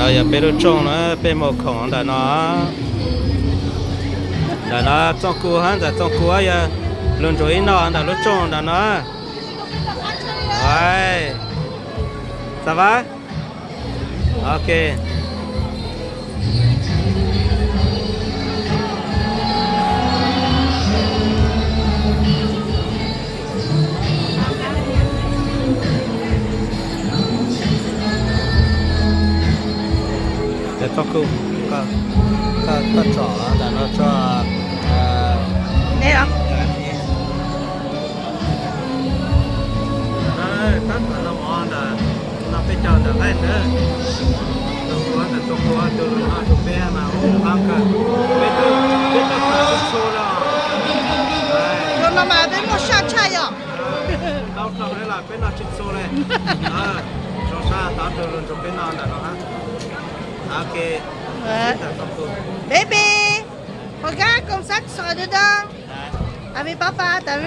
Yog peb lub rooj no, peb mus khoom ntawm no. Ntawm no Txooj Kuv hab, ntawm Txooj Kuv yog lug ntsuas ib no ntawm lub rooj ntawm no. Xav Vab. Ok. Txooj Kuv, koj tsom ntawm no tso. Tab tom los mov ntawm no peb caug ntawm qaib ntawd. Txooj Kuv, ntawm Txooj Kuv tus lug noj rau peb mas ua qab kawg. Peb tuaj tsis txhua los. Zaum no mas peb muaj saj tshaj yom. Tau tau los peb noj tsis txhua li. Zoo sab tau tus lug nrog peb noj ntawm no hab. Ok. Baby, hồi gái con sắp sửa được không? À, mi papa tao.